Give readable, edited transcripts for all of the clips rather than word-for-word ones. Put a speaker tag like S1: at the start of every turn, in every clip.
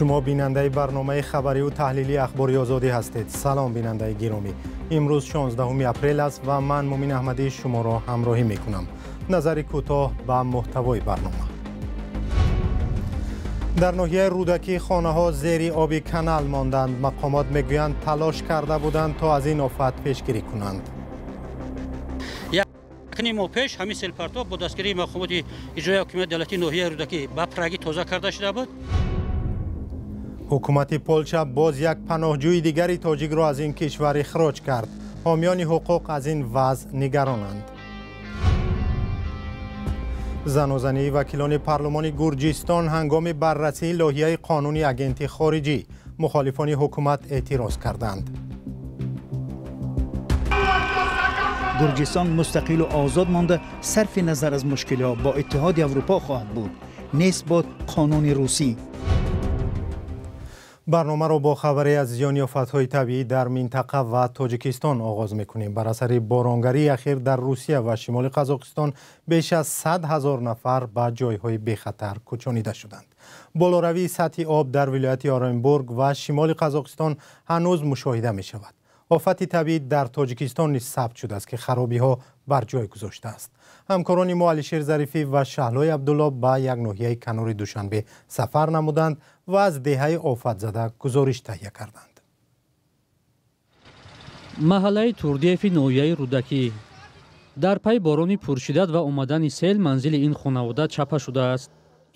S1: Шумо бинандаи барномаи хабариву таҳлилии Ахбори Озодӣ ҳастед. Салом, бинандаи гиромӣ. Имрӯз 16 апрел аст ва ман, Мумин Аҳмадӣ, шуморо ҳамроҳӣ мекунам. Назари кӯтоҳ ба муҳтавои барнома. Дар ноҳияи Рӯдакӣ хонаҳо зери оби канал монданд. Мақомот мегӯянд, талош карда буданд, то аз ин офат пешгирӣ кунанд.
S2: Якним моҳ пеш ҳамин селпартов бо дастгирии мақомоти иҷрои ҳокимияти давлатии ноҳияи Рӯдакӣ ба пуррагӣ тоза карда шуда буд.
S1: Ҳукумати Полша боз як паноҳҷӯи дигари тоҷикро аз ин кишвар ихроҷ кард. Ҳомиёни ҳуқуқ аз ин вазъ нигаронанд. Занозании вакилони парлумони Гурҷистон ҳангоми баррасии лоиҳаи қонуни агенти хориҷӣ. Мухолифони ҳукумат эътироз карданд.
S3: Гурҷистон мустақилу озод монда, сарфи назар аз мушкилиҳо бо Иттиҳоди Аврупо хоҳад буд. Нест бод қонуни русӣ.
S1: Барномаро бо хабаре аз зиёни офатҳои табиӣ дар минтақа ва Тоҷикистон оғоз мекунем. Бар асари боронгарии ахир дар Русия ва шимоли Қазоқистон беш аз 100 000 нафар ба ҷойҳои бехатар кӯчонида шуданд. Болоравии сатҳи об дар вилояти Оренбург ва шимоли Қазоқистон ҳанӯз мушоҳида мешавад. Офати табиӣ дар Тоҷикистон низ сабт шудааст, ки харобиҳо бар ҷой гузоштааст. Ҳамкорони мо Алишер Зарифӣ ва Шаҳлои Абдулло ба як ноҳияи канори Душанбе сафар намуданд ва аз деҳаи офатзада гузориш таҳия карданд.
S2: Маҳаллаи Турдиеви ноҳияи Рӯдакӣ. Дар пайи борони пуршиддат ва омадани сел манзили ин хонавода чапа шудааст.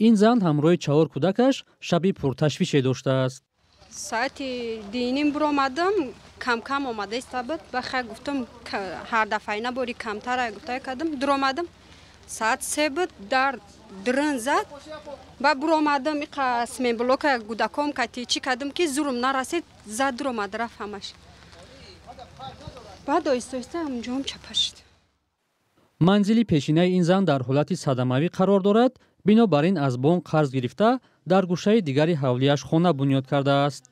S2: Ин зан ҳамроҳи чаҳор кӯдакаш шаби пурташвише доштааст.
S4: Соати 2:30 буромадам, камкам омада иста буд. Ба хай гуфтам, ҳар дафъаина бори камтара гуфта кардам, дуромадам. Соат 3 буд, дар дрын зад. Ба буромадам, иқа сменблока гудаком кати чӣ кардам, ки зурум нарасид, зад, дуромад, рафт ҳамаш. Баъд оҳиста оҳиста ҳамҷоам чапа шуд.
S2: Манзили пешинаи ин зан дар ҳолати садамавӣ қарор дорад. Бинобар ин аз бонк қарз гирифта, дар гӯшаи дигари ҳавлияш хона бунёд кардааст.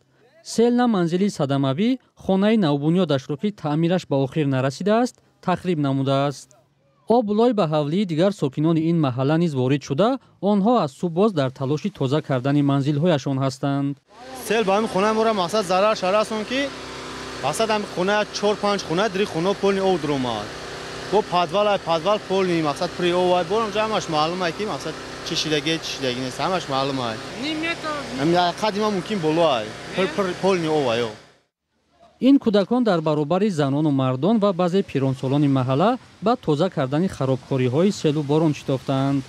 S2: Сел на манзили садамавӣ, хонаи навбунёдашро, ки таъмираш ба охир нарасидааст, тахриб намудааст. Об лой ба ҳавлии дигар сокинони ин маҳалла низ ворид шуда, онҳо аз субҳ боз дар талоши тоза кардани манзилҳояшон ҳастанд.
S5: Сел ба ҳамин хонаи моро, мақсад, зарар шарасон, ки мақсад ҳамин хона, чор панҷ хона, дри хона полный об дуромад. Бо подвал, подвал полный, мақсад, пури об. Борам ҷа ҳамаш маълум ай, ки мақсад, чӣ шидаги, чӣ шидаги нест, ҳамаш маълум ай. Қади ма мумкин боло ай, полный об ай.
S2: Ин кӯдакон дар баробари занону мардон ва баъзе пиронсолони маҳалла ба тоза кардани харобкориҳои селу борон шитофтаанд.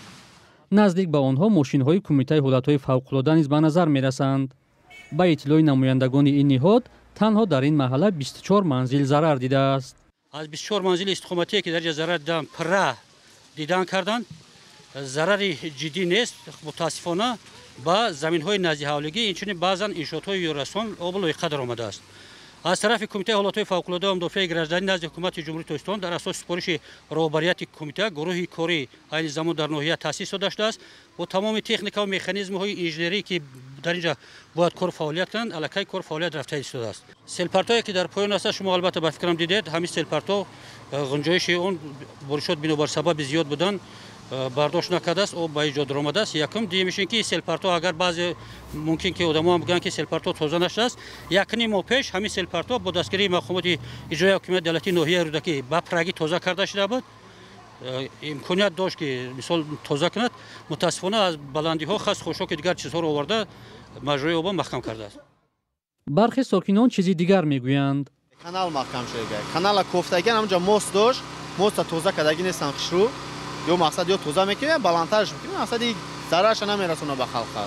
S2: Наздик ба онҳо мошинҳои Кумитаи ҳолатҳои фавқулода низ ба назар мерасанд. Ба иттилои намояндагони ин ниҳод, танҳо дар ин маҳалла 24 манзил зарар дидааст.
S6: Аз 24 манзили истиқоматие, ки дар ҷа зарар дидан, пурра дидан карданд, зарари ҷиддӣ нест. Мутаассифона, ба заминҳои наздиҳавлигӣ, инчунин баъзан иншоотҳои ёррасон об лоиқа даромадааст. Аз тарафи Кумитаи ҳолатҳои фавқулода ва мудофиаи гражданӣ назди Ҳукумати Ҷумҳурии Тоҷикистон дар асоси супориши роҳбарияти кумита гурӯҳи корӣ айни замон дар ноҳия таъсис дода шудааст. Бо тамоми техника ва механизмҳои инженерӣ, ки дар ин ҷа бояд кор фаъолият кунанд, аллакай кор фаъолият рафта истодааст. Селпартое, ки дар поён аст, шумо албатта, ба фикрам, дидед, ҳамин селпарто ғунҷоиши он боришот бинобар сабаби зиёд будан бардошт накардааст, об ба иҷо даромадааст. Якум. Дуюмиш ин ки селпарто, агар баъзе мумкин ки одамо бигӯянд, ки селпарто тоза нашудааст, якним моҳ пеш ҳамин селпарто бо дастгирии мақомоти иҷрои ҳокимияти давлатии ноҳияи Рӯдакӣ ба пуррагӣ тоза карда шуда буд. Имконият дошт, ки мисол тоза кунад. Мутаассифона, аз баландиҳо хас, хошоки, дигар чизҳоро оварда, маҷрои оба маҳкам кардааст.
S2: Бархе сокинон чизи дигар мегӯянд.
S5: Канал маҳкам шуда, канала кофтагиан. Ҳамҷа мост дошт, моста тоза кардагӣ нестан хушрӯ. Ё мақсад, ё тоза мекунем, баландтарш мекунем, мақсад, зарарша намерасона ба халқа.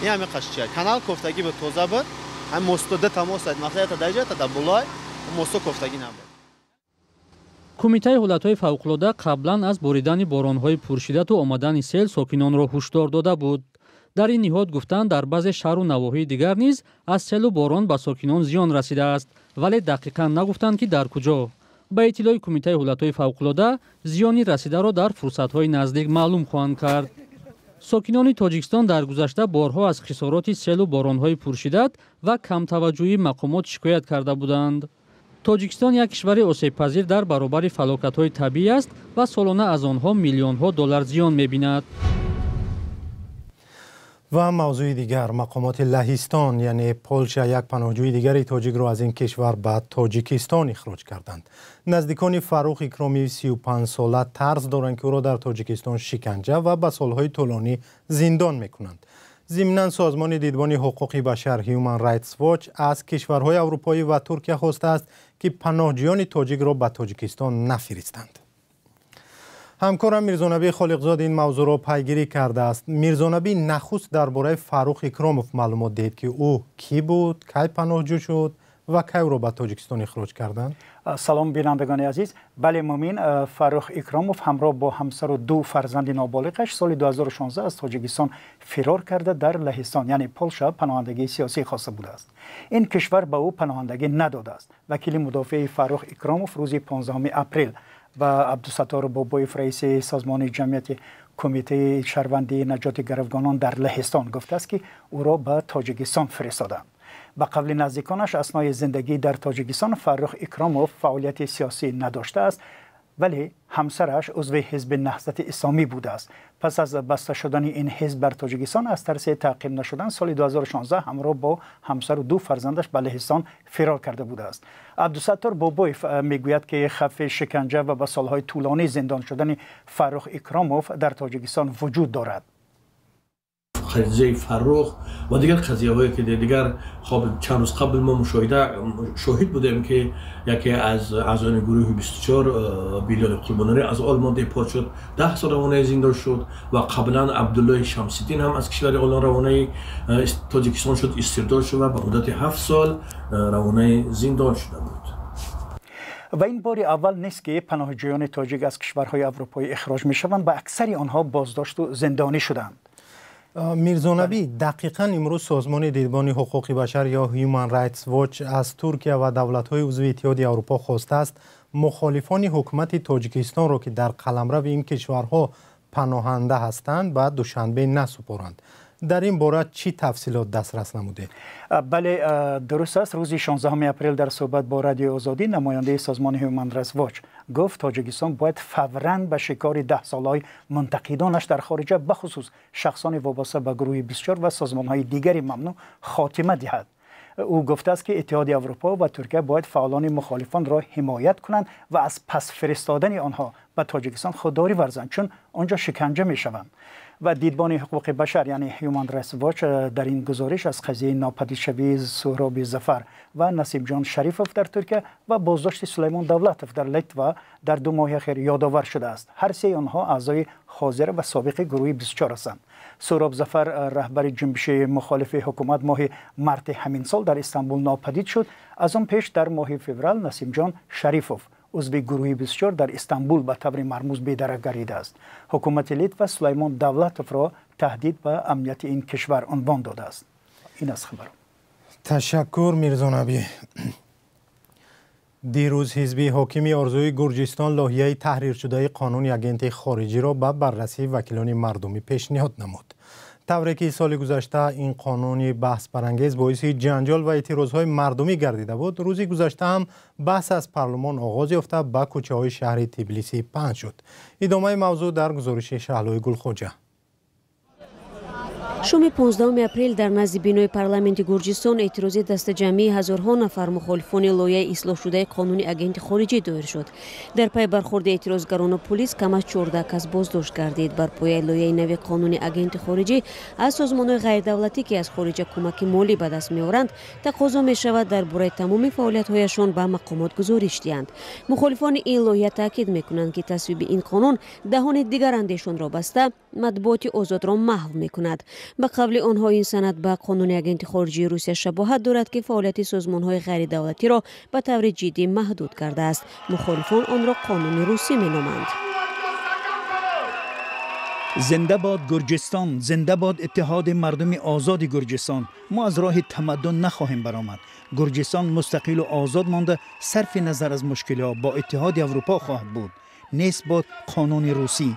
S5: Ин ҳами қашчия, канал кофтагӣ буд, тоза буд. Ҳами мосто, дута мост, мақсад, ята даҷа, ята да болой мосто кофтагӣ набуд.
S2: Кумитаи ҳолатҳои фавқулода қаблан аз боридани боронҳои пуршиддату омадани сел сокинонро ҳушдор дода буд. Дар ин ниҳод гуфтанд, дар баъзе шаҳру навоҳии дигар низ аз селу борон ба сокинон зиён расидааст, вале дақиқан нагуфтанд, ки дар куҷо. Ба иттилои Кумитаи ҳолатҳои фавқулода, зиёни расидаро дар фурсатҳои наздик маълум хоҳанд кард. Сокинони Тоҷикистон дар гузашта борҳо аз хисороти селу боронҳои пуршиддат ва камтаваҷҷӯҳии мақомот шикоят карда буданд. Тоҷикистон як кишвари осебпазир дар баробари фалокатҳои табиӣ аст ва солона аз онҳо миллионҳо доллар зиён мебинад.
S1: Ва мавзӯи дигар. Мақомоти Лаҳистон, яъне Полша, як паноҳҷӯи дигари тоҷикро аз ин кишвар ба Тоҷикистон ихроҷ карданд. Наздикони Фаррух Икромов, 35 сола, тарс доранд, ки ӯро дар Тоҷикистон шиканҷа ва ба солҳои тӯлонӣ зиндон мекунанд. Зимнан, созмони Дидбони ҳуқуқи башар Human Rights Watch аз кишварҳои аврупоӣ ва Туркия хостааст, ки паноҳҷӯёни тоҷикро ба Тоҷикистон нафиристанд. Ҳамкорам Мирзонабӣ Холиқзод ин мавзӯъро пайгирӣ кардааст. Мирзонабӣ, нахуст дар бораи Фаррух Икромов маълумот диҳед, ки ӯ кӣ буд, кай паноҳҷӯ шуд ва кай ӯро ба Тоҷикистон ихроҷ карданд?
S3: Салом, бинандагони азиз. Бале, Мумин, Фаррух Икромов ҳамроҳ бо ҳамсару ду фарзанди ноболиғаш соли 2016 аз Тоҷикистон фирор карда, дар Лаҳистон, яъне Полша, паноҳандагии сиёсӣ хоста будааст. Ин кишвар ба ӯ паноҳандагӣ надодааст. Вакили мудофеи Фаррух Икромов рӯзи 15 апрел ба Абдусаттор Бобоев, раиси созмони ҷамъияти Кумитаи шаҳрвандии наҷоти гаравгонон дар Лаҳистон, гуфтааст, ки ӯро ба Тоҷикистон фиристоданд. Ба қавли наздиконаш, аснои зиндагӣ дар Тоҷикистон Фаррух Икромов фаъолияти сиёсӣ надоштааст, вале ҳамсараш узви ҳизби Наҳзати Исломӣ будааст. Пас аз баста шудани ин ҳизб бар Тоҷикистон, аз тарси таъқиб нашудан, соли 2016 ҳамроҳ бо ҳамсару ду фарзандаш ба Лаҳистон фирор карда будааст. Абдусаттор Бобоев мегӯяд, ки хавфи шиканҷа ва ба солҳои тӯлонӣ зиндон шудани Фаррух Икромов дар Тоҷикистон вуҷуд дорад.
S7: Қазияи Фаррух ва дигар қазияҳое ки дигар, хоб, чанд рӯз қабл мо мушоҳида шоҳид будем, ки яке аз аъзони гурӯҳи 24, Билёли Қурбоналӣ, аз Олмон депорт шуд, 10 сол равонаи зиндон шуд ва қаблан Абдуллои Шамсиддин ҳам аз кишвари Олмон равонаи Тоҷикистон шуд, истирдод шуд ва ба муддати 7 сол равонаи зиндон шуда буд.
S3: Ва ин бори аввал нест, ки паноҳҷӯёни тоҷик аз кишварҳои аврупоӣ ихроҷ мешаванд ва аксари онҳо боздошту зиндонӣ шуданд.
S1: Мирзонабӣ, дақиқан имрӯз созмони Дидбони ҳуқуқи башар ё Human Rights Watch аз Туркия ва давлатҳои узви Иттиҳоди Аврупо хостааст, мухолифони ҳукумати Тоҷикистонро, ки дар қаламрави ин кишварҳо паноҳанда ҳастанд, ба Душанбе насупоранд. Дар ин бора чӣ тафсилот дастрас намудед?
S3: Бале, дуруст аст. Рӯзи 16 апрел дар суҳбат бо Радиои Озодӣ намояндаи созмони Human Rights Watch гуфт, Тоҷикистон бояд фавран ба шикори даҳсолаҳои мунтақидонаш дар хориҷа, бахусус шахсони вобаста ба гурӯҳи 24 ва созмонҳои дигари мамнӯъ, хотима диҳад. Ӯ гуфтааст, ки Иттиҳоди Аврупо ва Туркия бояд фаъолони мухолифонро ҳимоят кунанд ва аз пас фиристодани онҳо ба Тоҷикистон худдорӣ варзанд, чун он ҷо шиканҷа мешаванд. Ва Дидбони ҳуқуқи башар, яъне Human Rights Watch, дар ин гузориш аз қазияи нопадидшавии Суҳроби Зафар ва Насибҷон Шарифов дар Туркия ва боздошти Сулаймон Давлатов дар Литва дар 2 моҳи ахир ёдовар шудааст. Ҳар сеи онҳо аъзои ҳозира ва собиқи гурӯҳи 24 ҳастанд. Суҳроб Зафар, раҳбари ҷунбиши мухолифи ҳукумат, моҳи марти ҳамин сол дар Истанбул нопадид шуд. Аз он пеш дар моҳи феврал Насимҷон Шарифов, узви гурӯҳи 24, дар Истанбул ба таври мармуз бедарак гардидааст. Ҳукумати Литва Сулаймон Давлатовро таҳдид ба амнияти ин кишвар унвон додааст. Ин аз хабар.
S1: Ташаккур, Мирзонабӣ. Дирӯз ҳизби ҳокими Орзуи Гурҷистон лоиҳаи таҳриршудаи қонуни агенти хориҷиро ба баррасии вакилони мардумӣ пешниҳод намуд. Тавре ки соли гузашта ин қонуни баҳсбарангез боиси ҷанҷол ва эътирозҳои мардумӣ гардида буд, рӯзи гузашта ҳам баҳс аз парлумон оғоз ёфта, ба кӯчаҳои шаҳри Тбилиси паҳн шуд. Идомаи мавзӯъ дар гузориши Шаҳлои Гулхоҷа.
S8: Шоми 15 апрел дар назди бинои парламенти Гурҷистон эътирози дастаҷамъии ҳазорҳо нафар мухолифони лоиҳаи ислоҳшудаи қонуни агенти хориҷӣ доир шуд. Дар пай бархурди эътирозгарону пулис кам аз 14 кас боздошт гардид. Бар пояи лоиҳаи нави қонуни агенти хориҷӣ аз созмонҳои ғайрдавлатӣ, ки аз хориҷа кӯмаки молӣ ба даст меоранд, тақозо мешавад дар бораи тамоми фаъолиятҳояшон ба мақомот гузориш диҳанд. Мухолифони ин лоиҳа таъкид мекунанд, ки тасвиби ин қонун даҳони дигарандешонро баста, матбуоти озодро маҳв мекунад. Ба қавли онҳо, ин санад ба қонуни агенти хориҷии Русия шабоҳат дорад, ки фаъолияти созмонҳои ғайридавлатиро ба таври ҷиддӣ маҳдуд кардааст. Мухолифон онро қонуни русӣ меноманд.
S3: Зинда бод Гурҷистон, зинда бод иттиҳоди мардуми озоди Гурҷистон! Мо аз роҳи тамаддун нахоҳем баромад. Гурҷистон мустақилу озод монда, сарфи назар аз мушкилиҳо, бо Иттиҳоди Аврупо хоҳад буд. Нест бод қонуни русӣ!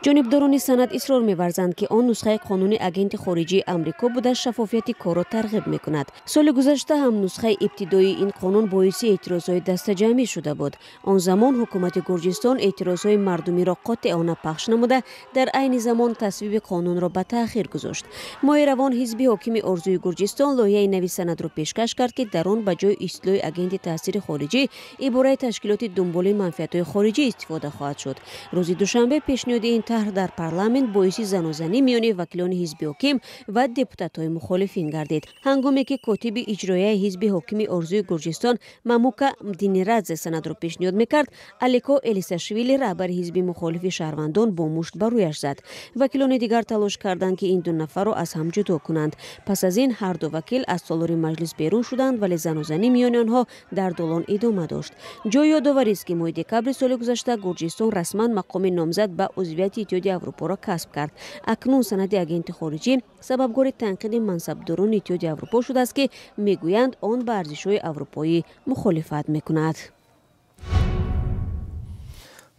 S8: Ҷонибдорони санад исрор меварзанд, ки он нусхаи қонуни агенти хориҷии Амрико буда, шаффофияти корро тарғиб мекунад. Соли гузашта ҳам нусхаи ибтидоии ин қонун боиси эътирозҳои дастаҷамъӣ шуда буд. Он замон ҳукумати Гурҷистон эътирозҳои мардумиро қотеона пахш намуда, дар айни замон тасвиби қонунро ба таъхир гузошт. Моҳи равон ҳизби ҳокими Орзуи Гурҷистон лоиҳаи нави санадро пешкаш кард, ки дар он ба ҷои истилоҳи агенти таъсири хориҷӣ ибораи ташкилоти дунболи манфиатҳои хориҷӣ истифода хоҳад шуд. Рӯзи душанбе пешниҳоди ин тарҳ дар парламент боиси занозанӣ миёни вакилони ҳизби ҳоким ва депутатҳои мухолифин гардид. Ҳангоме ки котиби иҷроияи ҳизби ҳокими Орзуи Гурҷистон Мамука Мдинирадзе санадро пешниҳод мекард, Алеко Элисашвили, раҳбари ҳизби мухолифи шаҳрвандон, бо мушт ба рӯяш зад. Вакилони дигар талош карданд, ки ин ду нафарро аз ҳам ҷудо кунанд. Пас аз ин ҳар ду вакил аз толори маҷлис берун шуданд, вале занозанӣ миёни онҳо дар долон идома дошт. Ҷои ёдоварист, ки моҳи декабри соли гузашта Гурҷистон расман мақоми номзад ба узвияти Иттиҳоди Аврупоро касб кард. Акнун санади агенти хориҷӣ сабабгори танқиди мансабдорони Иттиҳоди Аврупо шудааст, ки мегӯянд он ба арзишҳои аврупоӣ мухолифат мекунад.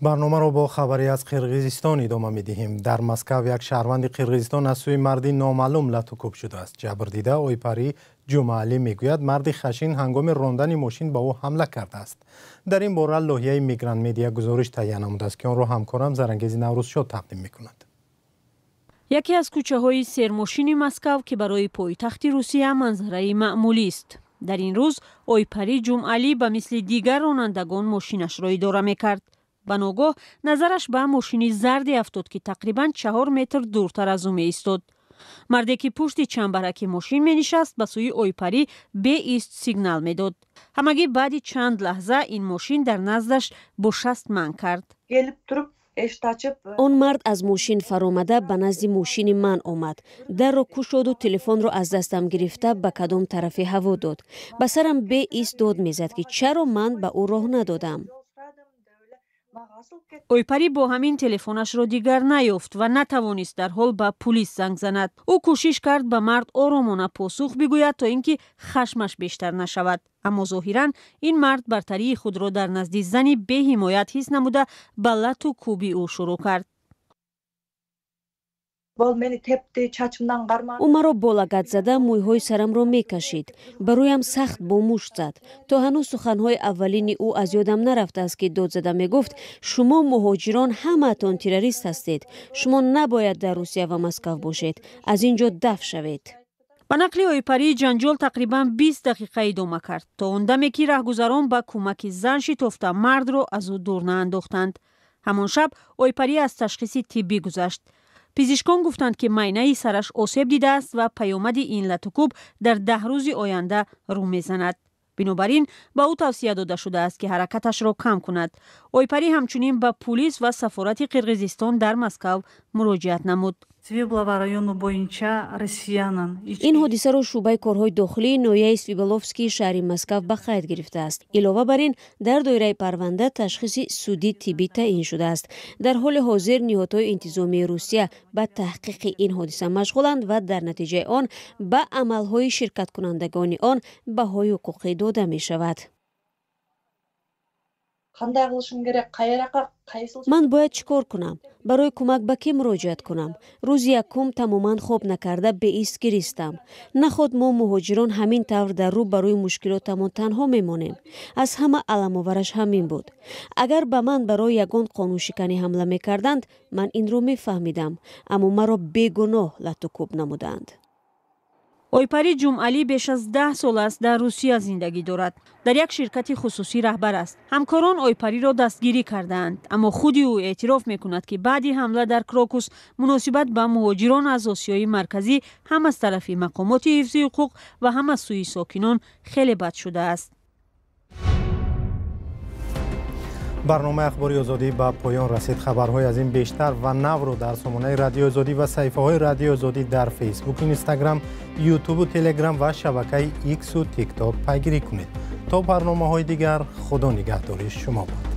S1: Барномаро бо хабаре аз Қирғизистон идома медиҳем. Дар Москав як шаҳрванди Қирғизистон аз сӯи марди номаълум латукӯб шудааст. Ҷабрдида Ойпарӣ Ҷумъаалӣ мегӯяд, марди хашин ҳангоми рондани мошин ба ӯ ҳамла кардааст. Дар ин бора лоиҳаи Мигрант Медиа гузориш таҳия намудааст, ки онро ҳамкорам Зарангези Наврӯзшод тақдим мекунад.
S9: Яке аз кӯчаҳои сермошини Москав, ки барои пойтахти Русия манзараи маъмулист. Дар ин рӯз Ойпарӣ Ҷумъалӣ ба мисли дигар ронандагон мошинашро идора мекард. Ба ногоҳ назараш ба мошини зарде афтод, ки тақрибан 4 метр дуртар аз ӯ меистод. Марде, ки пушти чамбараки мошин менишаст, ба сӯи Ойпарӣ беист сигнал медод. Ҳамагӣ баъди чанд лаҳза ин мошин дар наздаш бо шаст манг кард.
S8: Он мард аз мошин фаромада ба назди мошини ман омад. Дарро кушоду телефонро аз дастам гирифта ба кадом тарафи ҳаво дод. Ба сарам беист дод мезад, ки чаро ман ба ӯ роҳ надодам.
S9: Ойпарӣ бо ҳамин телефонашро дигар наёфт ва натавонист дар ҳол ба пулис занг занад. Ӯ кӯшиш кард ба мард оромона посух бигӯяд, то ин ки хашмаш бештар нашавад. Аммо зоҳиран ин мард бартарии худро дар назди зани беҳимоят ҳис намуда, ба лату кӯби ӯ шурӯъ кард.
S8: Ӯ маро бо лагат зада мӯйҳои сарамро мекашид. Ба рӯям сахт бо мушт зад. То ҳанӯз суханҳои аввалини ӯ аз ёдам нарафтааст, ки дод зада мегуфт: шумо муҳоҷирон ҳамаатон террорист ҳастед. Шумо набояд дар Русия ва Москав бошед. Аз ин ҷо даф шавед.
S9: Ба нақли Ойпарӣ ҷанҷол тақрибан 20 дақиқа идома кард, то он даме ки раҳгузарон ба кӯмаки зан шитофта мардро аз ӯ дур наандохтанд. Ҳамон шаб Ойпарӣ аз ташхиси тиббӣ гузашт. Пизишкон гуфтанд, ки майнаи сараш осеб дидааст ва паёмади ин латукӯб дар 10 рӯзи оянда рӯ мезанад. Бинобар ин ба ӯ тавсия дода шудааст, ки ҳаракаташро кам кунад. Ойпарӣ ҳамчунин ба пулис ва сафорати Қирғизистон дар Москав муроҷиат намуд.
S8: Ин ҳодисаро шӯъбаи корҳои дохилии ноҳияи Свибловскии шаҳри Москав ба қайд гирифтааст. Илова бар ин, дар доираи парванда ташхиси судӣ тиббӣ таъин шудааст. Дар ҳоли ҳозир ниҳодҳои интизомии Русия ба таҳқиқи ин ҳодиса машғуланд ва дар натиҷаи он ба амалҳои ширкаткунандагони он баҳои ҳуқуқӣ дода мешавад. Ман бояд чӣ кор кунам? Барои кӯмак ба кӣ муроҷиат кунам? Рӯзи якум тамоман хоб накарда беист гиристам. Наход мо муҳоҷирон ҳамин тавр дар рӯ барои мушкилотамон танҳо мемонем. Аз ҳама аламовараш ҳамин буд. Агар ба ман барои ягон қонуншиканӣ ҳамла мекарданд, ман инро мефаҳмидам, аммо маро бегуноҳ латукӯб намуданд.
S9: Ойпарӣ Ҷумъалӣ беш аз 10 сол аст дар Русия зиндагӣ дорад. Дар як ширкати хусусӣ раҳбар аст. Ҳамкорон Ойпариро дастгирӣ кардаанд, аммо худи ӯ эътироф мекунад, ки баъди ҳамла дар Крокус муносибат ба муҳоҷирон аз Осиёи Марказӣ ҳам аз тарафи мақомоти ҳифзи ҳуқуқ ва ҳам аз сӯи сокинон хеле бад шудааст.
S1: Барномаи Ахбори Озодӣ ба поён расид. Хабарҳои аз ин бештар ва навро дар сомонаи Радиои Озодӣ ва саҳифаҳои Радиои Озодӣ дар Фейсбук, Инстаграм, Ютубу Телеграм ва шабакаи Иксу Тикток пайгирӣ кунед. То барномаҳои дигар, Худо нигаҳдори шумо бод.